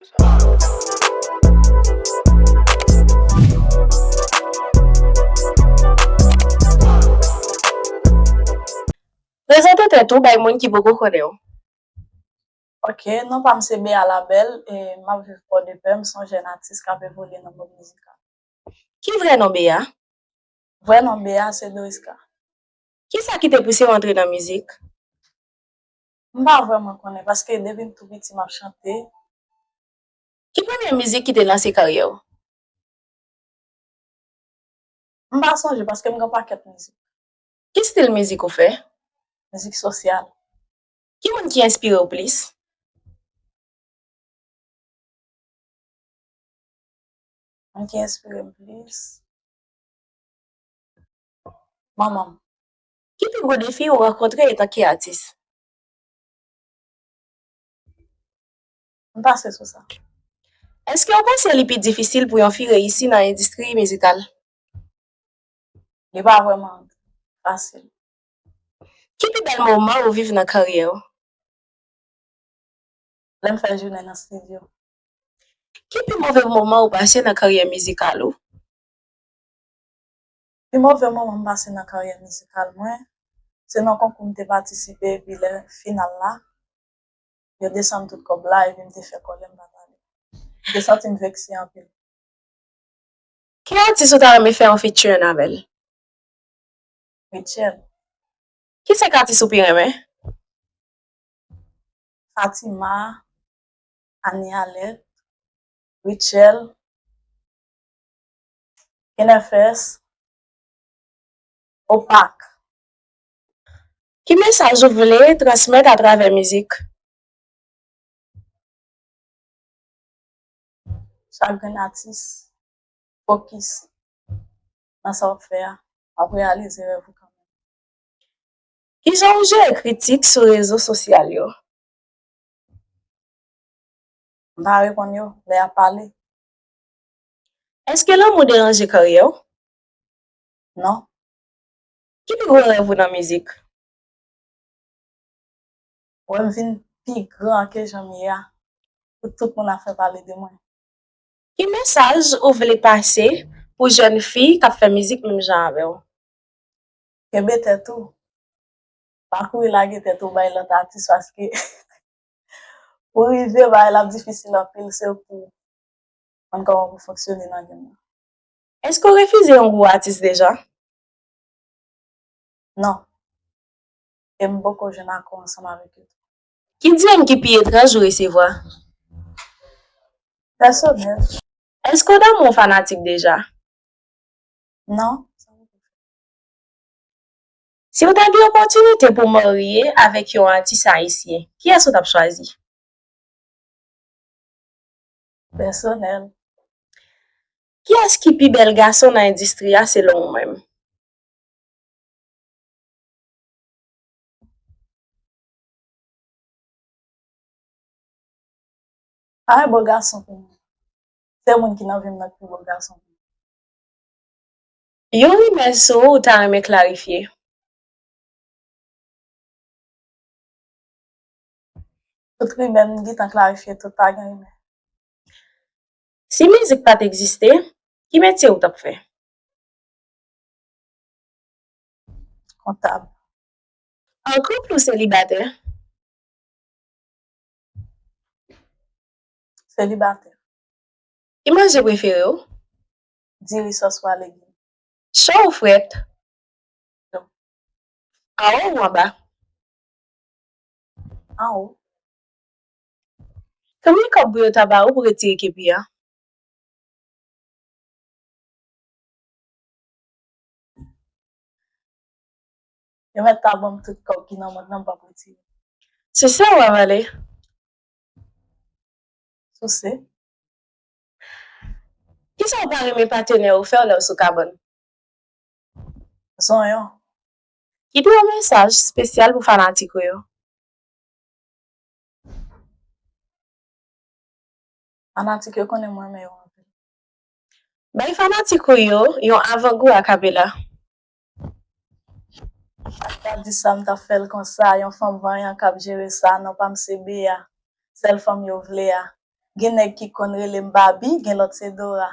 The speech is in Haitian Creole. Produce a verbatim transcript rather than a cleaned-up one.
Prezante tèt ou bay moun ki poko konnen w. Ok, non pa m se Bea Labelle, e m ap viv Pòdepè, m se yon jèn atis k ap evolye nan mond mizikal. Ki vrè non Bea? Vrè non Bea se Doriska. Kisa ki te pouse w antre nan mizik? M pa vrèman konnen, paske depi m tou piti m ap chante. Ki premye mizik ki te lanse karyè w? M pa sonje, paske m gen pakèt mizik. Ki stil mizik ou fè? Mizik sosyal. Ki moun ki enspire w plis? Moun ki enspire m plis? Manman m. Ki pi gwo defi ou rankontre etanke atis? M pase sou sa. Èske w panse li pi difisil pou yon fi reyisi nan endistri mizikal? Li pa vrèman fasil. Ki pi bèl moman ou viv nan karyè w? Lè m fè jounen nan estidyo. Ki pi move moman ou pase nan karyè mizikal ou? Pi move moman m pase nan karyè mizikal mwen, se nan konkou m te patisipe, epi lè final la, yo desann tout kòb la, epi m te fè kòlè, m pa t ale. M te santi m vekse anpil. Ki atis ou ta renmen fè yon featuring avè l? Rachel. Ki sèk atis ou pi renmen? Fatima, Annie Alerte, Rachel, Kenefes, Opak. Ki mesaj ou vle transmèt atravè mizik? Chak grenn atis, fokis nan sa w ap fè a, w ap reyalize rèv ou kanmenm. Kijan w jere kritik sou rezo sosyal yo? M pa reponn yo lè y ap pale. Èske lanmou deranje karyè w? Non. Ki pi gwo rèv ou nan mizik? Wè m vin pi gran ke jan m ye a, pou tout moun ap fè pale de mwen. Ki mesaj ou vle pase pou jèn fi k ap fè mizik menm jan avè w? Kenbe tèt ou. Pa kouri lage tèt ou bay lòt atis, paske pou rive bagay la ap difisil anpil, se pou konn kòman pou fonksyone nan game nan. Èske w refize yon gwo atis deja? Non. E m poko jwenn akò ansanm avèk yo tou. Ki D M ki pi etranj ou resevwa? Pèsonèl. Èske w damou yon fanatik deja? Non. Si w ta gen opòtinite pou w marye avèk yon atis ayisyen, kiyès ou t ap chwazi? Pèsonèl. Kiyès ki pi bèl gason nan endistri a selon ou menm? Pa gen bo gason pou mwen. Se moun ki nan vi m nan ki pi bo gason pou mwen. Yon rimè sou ou ou ta renmen klarifye? Tout rimè m gentan klarifye, tout pa gen rimè. Si mizik pa t egziste, ki metye ou t ap fè? Kontab. An koup ou selibatè? Selibatè. Ki manje prefere w? Diri sòs pwa legim. Cho ou frèt? Cho. Anwo ou anba? Anwo. Konbyen kòb pou yo ta ba ou pou retire kepi a? Yo mèt ta ban m tout kòb ki nan mond nan, m p ap retire. Sise ou avale? Souse. Kisa ou pa renmen patenè ou fè w lè w sou kabann? Zonyon. Kite yon mesaj espesyal pou fanatik ou yo. Fanatik yo konnen m renmen yo anpil. Bay fanatik ou yo yon avangou akapela. Ak ta di sa, m t ap fè l konsa, yon fanm vanyan k ap jere sa, non pa m se Bea, sèl fanm yo vle a. Gen nèg ki konn rele m Babi, gen lòt se Dora.